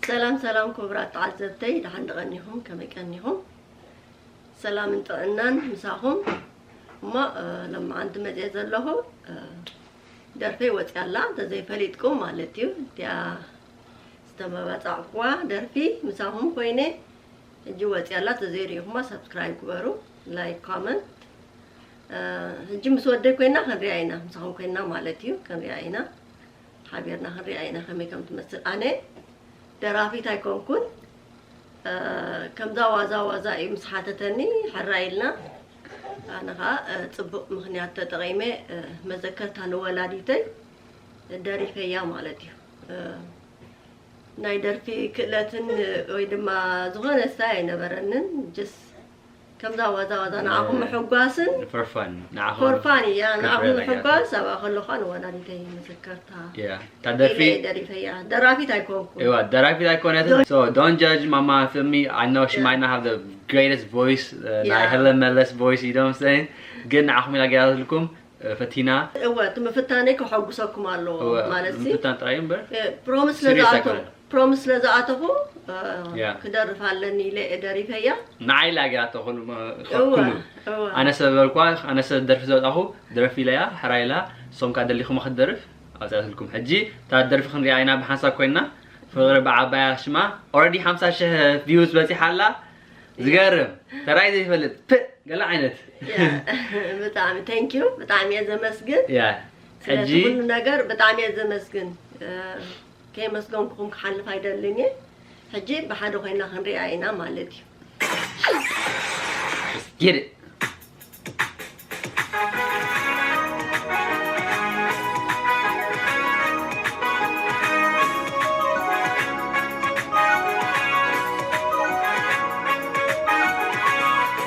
ሰላም ሰላም ክቡራት ተዓዘብተይ፣ ደሓን ዶ ቀኒኹም? ከመይ ቀኒኹም? ሰላምን ጥዕናን ምሳኹም። እሞ፣ እ፣ ሎማዓንቲ መፅየ ዘለኹ፣ እ፣ ደርፈይ ወፅያ ኣላ፣ እንተዘይፈሊጥኩም ማለት እዩ። እቲኣ ዝተመባፃዕኩዋ ደርፊ ምሳኹም ኮይነ ሕጂ ወፅያ ኣላ፣ እንተዘይሪእኹማ ሳብስክራይብ ግበሩ፣ ላይክ፣ ኮመንት። እ፣ ሕጂ ምስ ወደይ ኮይና ክንሪኣ ኢና፣ ምሳኹም ኮይና ማለት እዩ፣ ክንሪኣ ኢና። ሓቢርና ክንሪኣ ኢና ከመይ ከም ትመስል። ኣነ ደራፊት ኣይኮንኩን፣ እ፣ ከምዛ ዋዛ ዋዛ እዩ ምስ ሓተተኒ ሕራይ ኢልና። ኣነ ኸዓ፣ እ፣ ጽቡቕ ምኽንያት ተጠቒመ፣ እ፣ መዘከርታ ንወላዲተይ ደሪፈያ ማለት እዩ። እ፣ ናይ ደርፊ ክእለትን ወይ ድማ ዝኾነ ስታይ ኣይነበረንን። ጀስ ከምዛ ዋዛ ዋዛ ንዓኹም ምሕጓስን for fun ንዓኹም for fun እያ፣ ንዓኹም ምሕጓስ። ኣብኣ ከለኹ ንወላዲተይ መዘከርታ እያ። እታ ደርፊ ኢለ ደሪፈያ። ደራፊት ኣይኮንኩን። እዋ፣ ደራፊት ኣይኮነትን። So don't judge Mama Filmi. I know she might not have the greatest voice, uh, ናይ Yeah. Helen Meles voice, you know what I'm saying? ግን ንዓኹም ኢላ ገይራትልኩም፣ uh, ፈቲና። እወ፣ እቲ ምፍታነይ ከሐጉሰኩም ኣለዎ እወ፣ ማለት ሲ። ምፍታን ጥራይ እምበር እ፣ ፕሮሚስ ስለ serious ዝኣተኹ፣ ኣይኮነን። ፕሮሚስ ስለ ዝኣተኹ፣ እ፣ Yeah. ክደርፍ ኣለኒ ኢለ እየ ደሪፈያ። ንዓይ ኢላ ገይራቶ ኩሉ፣ እወ፣ ኩሉ። እወ። ኣነ ሰብ በልኳ፣ ኣነ ሰብ ደርፊ ዘውጣኹ፣ ደርፊ ኢለያ፣ ሕራይ ኢላ፣ ሶም ከኣ ደሊኹም ክትደርፍ፣ ኣውፅኣትልኩም። ሕጂ እታ ደርፊ ክንሪኣ ኢና ብሓንሳብ ኮይንና፣ ፍቕሪ ብዓባያ ሽማ፣ already ሓምሳ ሽሕ views በፂሓ ኣላ። ዝገርም፣ ተራይ ዘይፈልጥ፣ ፕእ፣ ገለ ዓይነት። ያ፣ ብጣዕሚ thank you፣ ብጣዕሚ እየ ዘመስግን። ያ፣ ስለቲ ሕጂ ኩሉ ነገር ብጣዕሚ እየ ዘመስግን። እ፣ ከየመስገንኩኹም ክሓልፍ ኣይደልን እየ። ሕጂ ብሓደ ኮይና ክንሪኣ ኢና ማለት እዩ። Let's get it.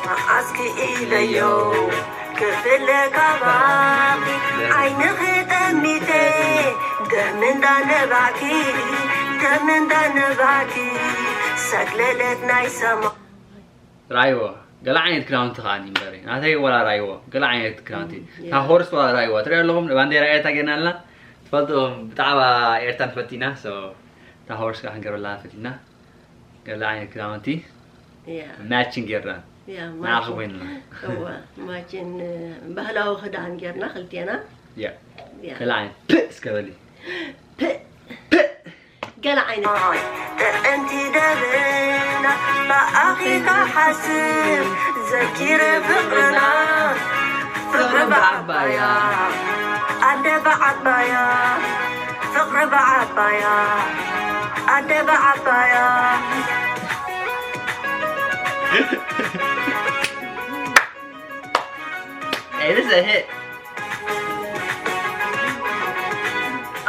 መዓስ ክኢለዮ ክፍለ ካባኺ ዓይንኺ ጠሚተ ደም እንዳነባዕኪ ደም እንዳነባዕኪ ሰግለለት ናይ ሰማ ራይዎ ገለ ዓይነት ክዳውንቲ ከዓኒ እምበሪ ናተይ ወላ ራይዎ ገለ ዓይነት ክዳውንቲ እም፣ እታ ያ። ሆርስ ወላ ራይዎ ትሪኦ ኣለኹም ባንዴራ ኤርትራ ጌርና ኣለና ትፈልጡ ብጣዕባ ኤርትራ ንፈቲና so እታ ሆርስ ከዓ ክንገብረላ ፈቲና ገለ ዓይነት ክዳውንቲ ያ። ማችን ጌርና ያ፣ ንዓኹም ማችን። ኮይንና እወ፣ ማችን፣ ባህላዊ ክዳን ጌርና ክልቴና። ያ። ያ። ገለ ዓይነት ፕእ እስከ በሊ። ፕእ። ፕእ። ገለ ዓይነት። ጥዕምቲ ደብና ብኣኺ ክሓስብ ዘኪረ ፍቕርና። ፍቕሪ ብዓባያ፣ ኣደ ብዓባያ፣ ፍቕሪ ብዓባያ፣ ኣደ ብዓባያ። Hey, this is a hit.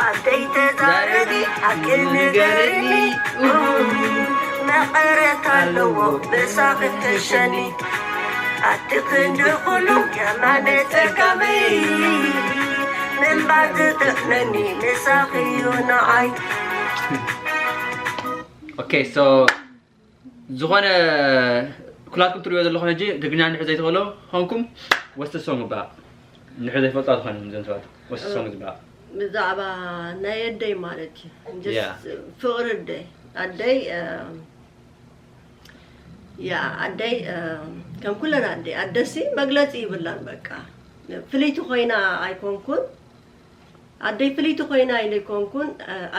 ኣደይ ተዛረቢ ሓቂ ንገርኒ። መቐረት ኣለዎ ምሳኺ ክሕሸኒ። ኣቲ ክንዲ ኩሉ የማነ ጸጋመይ። ምንባር ዝጥዕመኒ ምሳኺ እዩ ንዓይ። Okay, so ዝኾነ ኩላትኩም ትሪኦ ዘለኹም ሕጂ ትግርኛ ንሑ ዘይትኽእሎ ኾንኩም ወስተ ሶንግ በቃ ንሑ ዘይፈልጣ ዝኾነ ዘንተዋት ወስተ ሶንግ ዝበቃ ብዛዕባ ናይ ኣደይ ማለት እዩ። Just ያ። ፍቕሪ ኣደይ ኣደይ እ፣ ያ ኣደይ እ፣ ከም ኩለን ኣደይ ኣደሲ መግለፂ ይብላን በቃ ፍልይቲ ኮይና ኣይኮንኩን ኣደይ ፍልይቲ ኮይና ኢለ ኣይኮንኩን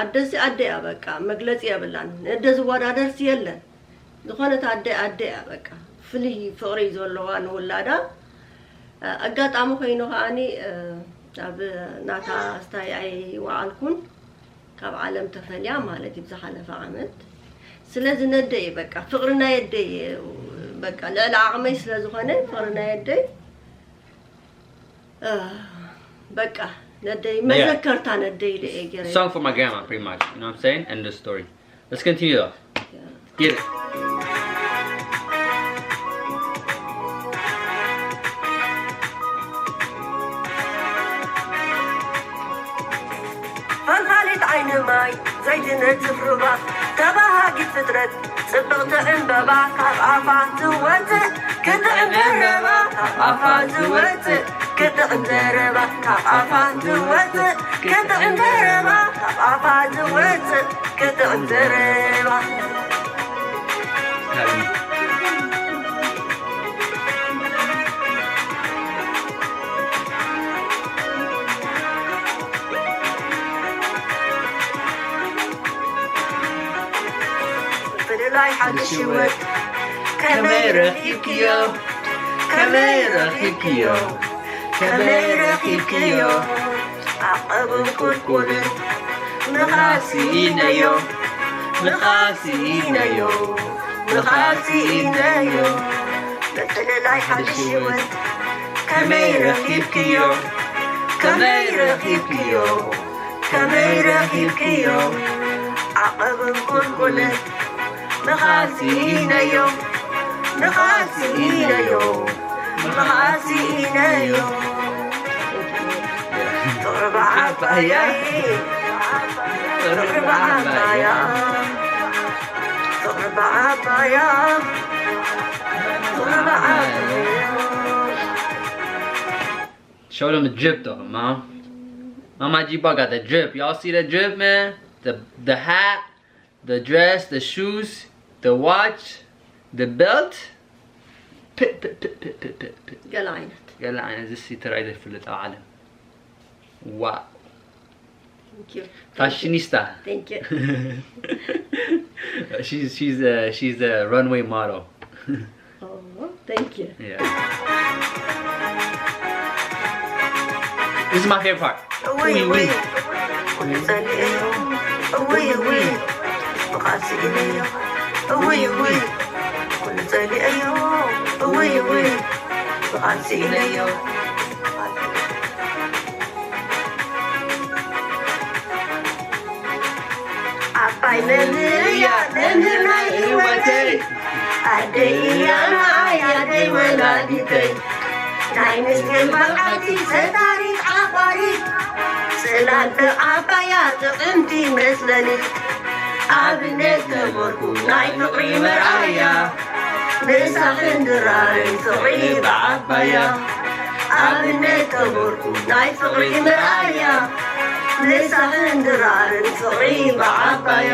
ኣደሲ ኣደ እያ በቃ መግለፂ የብላን ንእደ ዝወዳደርሲ የለን ዝኾነት ኣደ ኣደ እያ በቃ ፍልይ ፍቕሪ እዩ ዘለዋ ንውላዳ ኣጋጣሚ ኮይኑ ከዓኒ ኣብ ናታ ስታይ ኣይወዓልኩን ካብ ዓለም ተፈልያ ማለት እዩ ብዝሓለፈ ዓመት ስለዚ ነደይ በቃ ፍቕሪ ናይ ኣደይ በቃ ልዕሊ ዓቕመይ ስለ ዝኾነ ፍቕሪ ናይ ኣደይ በቃ ነደይ መዘከርታ ነደይ ኢለ እየ ገይረ song for my grandma pretty much you know what I'm saying end the story let's continue though get it ፈልፋሊት ዓይኒ ማይ ዘይትነጽፍ ሩባ ተባሃጊት ፍጥረት ጽብቕቲ ዕምበባ ካብ ኣፋ ትወጽእ ክጥዕም ደረባ ካብ ኣፋ ዝወጽእ ክጥዕም ዘረባ ካብ ኣፋ ትወፅእ፣ ክጥዕም ዘረባ ካብ ኣፋ ትወፅእ፣ ክጥዕም ዘረባ። ምፍልላይ ሓድሽ ህይወት ከመይ ረኺብክዮ? ከመይ ረኺብክዮ? ከመይ ረኺብክዮ? ዓቐብን ቁልቁልን ንኻስኢነዮ፣ ንኻስኢነዮ፣ ንኻስኢነዮ። ምፍልላይ ሓድሽ ህይወት ከመይ ረኺብክዮ? ከመይ ረኺብክዮ? ከመይ ረኺብክዮ? ዓቐብን ቁልቁልን ንኻስኢነዮ፣ ንኻስኢነዮ፣ ንኻስኢነዮ። ፍቕሪ ብዓባያ፣ ፍቕሪ ብዓባያ፣ ፍቕሪ ብዓባያ፣ ፍቕሪ ብዓባያ። Show them the drip though, mom. Mama G Bar got the drip. Y'all see the drip, man? The the hat, the dress, the shoes, the watch, the belt. Pit, pit, pit, pit, pit, pit, pit. ገለ ዓይነት ገለ ዓይነት እዚ ተራእዩ ዘይፈልጥ ኣብ ዓለም። ዋው። Thank you. Fashionista. Thank you. she's she's a she's a runway model. Oh, thank you. Yeah. This is my favorite part. Oui, oui. Oui, oui. Oui, oui. ዓባይ መምህር እያ መምህር ናይ ህይወተይ፣ ኣደይ እያ ንዓይ ኣደይ ወላዲተይ። ናይ ምስጢር መርዓቲ ሰታሪት ዓቋሪት፣ ጽላል ብዓባያ ጥዕምቲ መስለሊት። ኣብነት ገበርኩ ናይ ፍቕሪ መርኣያ፣ ንሳኽን ድራርን ፍቕሪ ብዓባያ። ኣብነት ገበርኩ ናይ ፍቕሪ መርኣያ፣ ንሳኽን ድራርን ፍቕሪ ብዓባያ።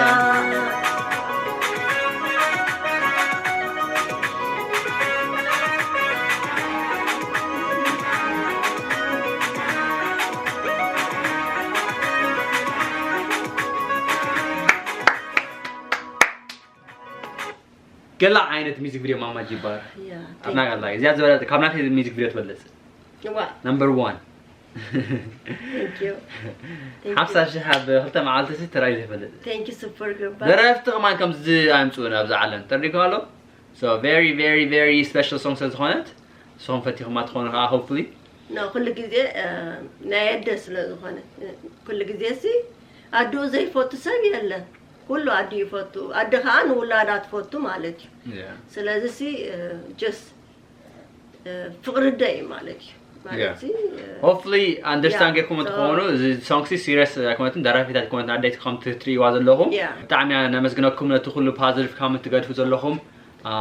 ገላ ዓይነት ሚዚክ ቪድዮ ማማ ጂባር። Yeah, thank you. እዚኣ ዝበለጸ ካብ ናተይ ሚዚክ ቪድዮ ትበልጽ። እዋ። ነምበር ዋን። Thank you. Thank you. ሓምሳ ሽሕ ኣብ ክልተ መዓልቲ ሲ ተራእዩ ዘይፈልጥ። Thank you፣ ሱፐር ግርባ። ደረፍቲ ከማን ከምዚ ኣይምጽኡን ኣብዚ ዓለም። ተረዲእኩም ኣሎ? So very, very, very special song ስለ ዝኾነት፣ ንስኹም ፈቲኹማ ትኾኑ ከዓ, hopefully። No፣ ኩሉ ግዜ፣ እ፣ ናይ ኣደ ስለ ዝኾነ፣ እ፣ ኩሉ ግዜ ሲ ኣድኡ ዘይፈቱ ሰብ የለን። ኩሉ ኣድኡ ይፈቱ። ኣደ ከዓ ንውላዳ ትፈቱ ማለት እዩ። Yeah. ስለዚ ሲ፣ እ፣ just፣ እ፣ ፍቕሪ ኣደ እዩ ማለት እዩ። ማለት Yeah. ሲ፣ እ፣ Hopefully understand Yeah, ጌርኩም so ትኾኑ። እዚ song ሲ serious ኣይኮነትን፣ ደራፊት ኣይኮነትን፣ ኣደይ ከምቲ ትርእይዋ ዘለኹም። Yeah. ብጣዕሚ እያ ነመስግነኩም ነቲ ኩሉ positive comment ትገድፉ ዘለኹም። አ፣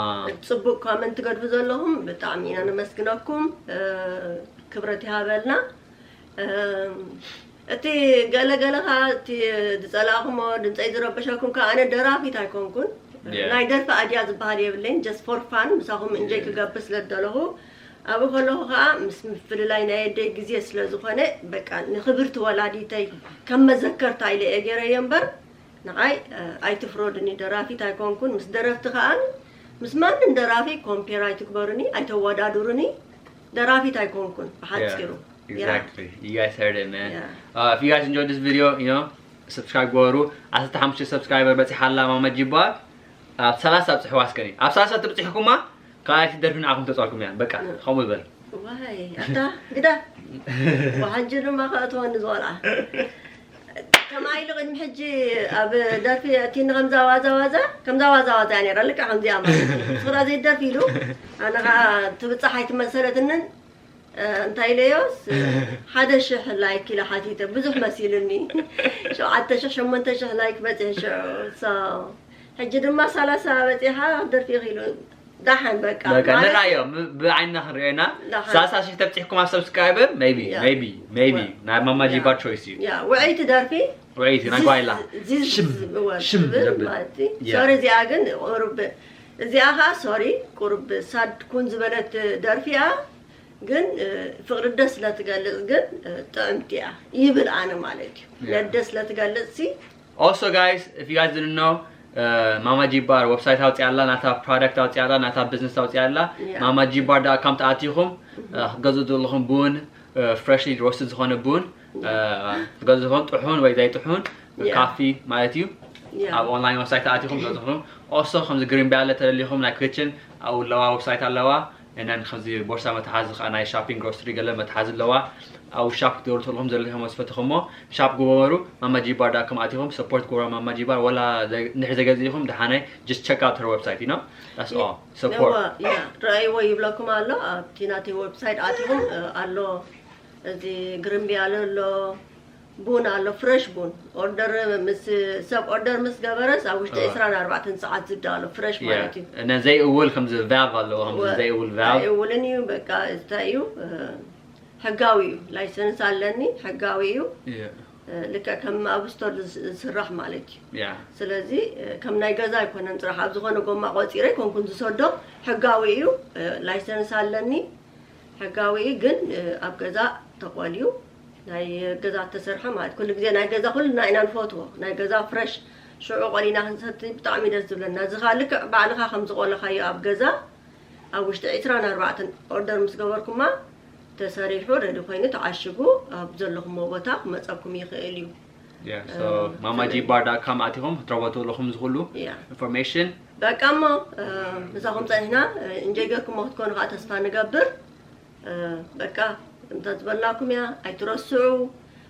ጽቡቕ comment ትገድፉ ዘለኹም ብጣዕሚ ኢና ነመስግነኩም። እ፣ ክብረት ይሃበልና። እ፣ እቲ ገለ ገለ ኸኣ እቲ ዝጸላእኩሞ ድምጸይ ዝረበሸኩም ከኣ ኣነ ደራፊት ኣይኮንኩን። Yeah. ናይ ደርፊ ኣድያ ዝበሃል የብለይን፣ just for fun ምሳኹም እንጆይ Yeah. ክገብር ስለ ዝደለኹ። ኣብኡ ከለኹ ኸኣ ምስ ምፍልላይ ናይ ኣደይ ግዜ ስለ ዝኾነ፣ በቃ ንኽብርቲ ወላዲተይ ከም መዘከርታ ኢለ እየ ገይረዮ እምበር፣ ንዓይ፣ እ፣ ኣይትፍረዱኒ፣ ደራፊት ኣይኮንኩን። ምስ ደረፍቲ ከኣ ምስ ማንም ደራፊ ኮምፔር ኣይትግበሩኒ፣ ኣይተወዳድሩኒ። ደራፊት ኣይኮንኩን ብሓጺሩ። Yeah, Yeah. exactly. You guys heard it, man. Yeah. Uh, if you guys enjoyed this video, you know, subscribe ግበሩ። ዓሰርተ ሓሙሽተ subscriber በጺሓ ኣላ ማማ ጂባር። ኣብ ሰላሳ ኣብጽሕዋ እስከ። ኣብ ሰላሳ ትብጽሕኩማ፣ ካልኣይቲ ደርፊ ንዓኹም ተጻልኩም እያ። በቃ፣ Mm. ከምኡ ይበል። ዋይ፣ ኣታ፣ ግዳ። ብሓጂ ድማ ከእትወኒ ዝቆልዓ። ከማይ ኢሉ ቅድሚ ሕጂ ኣብ ደርፊ ኣቲኒ ከምዛ ዋዛ ዋዛ፣ ከምዛ ዋዛ ዋዛ እያ ነይራ፣ ልክዕ ከምዚኣ ማለት እዩ። ስራ ዘይደርፊ ኢሉ፣ ኣነ ኸዓ ትብጻሕ ኣይትመሰለትንን፣ እ፣ እንታይ ኢለዮስ፣ ሓደ ሽሕ ላይክ ኢለ ሓቲተ፣ ብዙሕ መሲሉኒ። ሸውዓተ ሽሕ፣ ሸሞንተ ሽሕ ላይክ በጺሐ ሽዑ። So፣ ሕጂ ድማ ሰላሳ በጺሓ ደርፊ ኢኺ ኢሉ። ዳሓን በቃ በቃ ማለት ንራዮ ም- ብዓይንና ክንሪኦ ኢና ዳሓን። ሳሳ ሺህ ተብፂሕኩም ኣብ subscribe maybe Yeah. maybe maybe Yeah. ናይ ማማ ጂባር choice እዩ ያ ውዕይቲ ደርፊ ውዕይቲ ናይ ጓይላ ዚዝ ሽም እወ ሽም ዝብል ዘብል ማለት Yeah. ሶሪ እዚኣ ግን ቁርብ እዚኣ ኸዓ ሶሪ ቁርብ ሳድ ኩን ዝበለት ደርፊ እያ ግን እ፣ ፍቅሪ ደስ ስለትገልጽ ግን እ፣ ጥዕምቲ እያ ይብል ኣነ ማለት እዩ Yeah. ነደስ ስለትገልጽ ሲ Also, guys, if you guys didn't know, uh, ማማ ጂባር website ኣውፅያ ኣላ፣ ናታ product ኣውፅያ ኣላ፣ ናታ business ኣውፅያ ኣላ። Yeah. ማማ ጂባር dot com ተኣቲኹም uh, ክትገዝኡ ዘለኹም ቡን uh, freshly roasted ዝኾነ ቡን uh, ክትገዝኡ ዘለኹም ጥሑን ወይ ዘይጥሑን Yeah. ካፊ ማለት እዩ። Yeah. ኣብ online website ተኣቲኹም ገዝኹም። Also ከምዚ ግሪን ቢያለ ተደሊኹም ናይ kitchen ኣብኡ ኣለዋ website ኣለዋ። እነን ከምዚ ቦርሳ መትሓዚ ከዓ ናይ shopping grocery ገለ መትሓዚ ኣለዋ። ኣብኡ shop ክትገብሩ ተለኹም ዘለኹም ወስፈትኹም shop ግበሩ። ማማ ጂባር dot com ኣቲኹም support ግበሩ ማማ ጂባር። ወላ ዘ- እንድሕር ዘገዚእኹም ደሓናይ just check out her website you know that's all support እወ፣ ያ፣ ረኣይዎ ይብለኩም ኣሎ ኣብቲ ናተይ website ኣቲኹም እ፣ ኣሎ እዚ ግሪን ቢያለ ኣሎ ቡን ኣሎ fresh ቡን order ምስ ሰብ order ምስ ገበረስ ኣብ ውሽጢ እወ። ዕስራን ኣርባዕተን ሰዓት ዝዳ ኣሎ fresh ማለት እዩ እነ ዘይእውል ከምዚ valve ኣለዎ ከምዚ ዘይእውል valve ኣይእውልን እዩ በቃ እንታይ እዩ እ፣ ሕጋዊ እዩ license ኣለኒ ሕጋዊ እዩ Yeah. እ፣ ልክዕ ከም ኣብ store ዝስ- ዝስራሕ ማለት እዩ Yeah. ስለዚ እ፣ ከም ናይ ገዛ ኣይኮነን ፅራሕ ኣብ ዝኾነ ጎማ ቆፂረ ኣይኮንኩን ዝሰዶ ሕጋዊ እዩ እ፣ license ኣለኒ ሕጋዊ እዩ ግን እ፣ ኣብ ገዛ ተቆልዩ ናይ ገዛ ተሰርሐ ማለት ኩሉ ግዜ ናይ ገዛ ኩልና ኢና ንፈትዎ ናይ ገዛ fresh ሽዑ ቆሊና ክንሰቲ ብጣዕሚ ደስ ዝብለና እዚ ከዓ ልክዕ ባዕልኻ ከም ዝቆለኻዮ ኣብ ገዛ ኣብ ውሽጢ ዕስራን ኣርባዕተን order ምስ ገበርኩማ ተሰሪሑ ready ኮይኑ ተዓሽጉ ኣብ ዘለኹሞ ቦታ ክመፀኩም ይኽእል እዩ Yeah, so ማማ ጂባር dot com ኣቲኹም ክትረበቱ ኣለኹም ዝኽሉ Yeah. information በቃ እሞ እ፣ ምሳኹም ፀኒሕና እ፣ እንጆይ ገርኩሞ ክትኮኑ ከዓ ተስፋ ንገብር እ፣ በቃ እንተ ዝበልናኩም እያ ኣይትረስዑ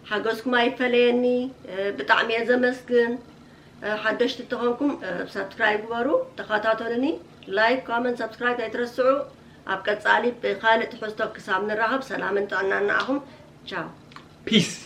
ሓገዝኩም ኣይፈለየኒ እ፣ ብጣዕሚ እየ ዘመስግን እ፣ ሓደሽቲ ተኾንኩም subscribe ግበሩ ተኸታተሉኒ like comment subscribe ኣይትረስዑ ኣብ ቀፃሊ ብካልእ ትሕዝቶ ክሳብ ንራኸብ ሰላምን ጥዕናን ንዓኹም ቻው peace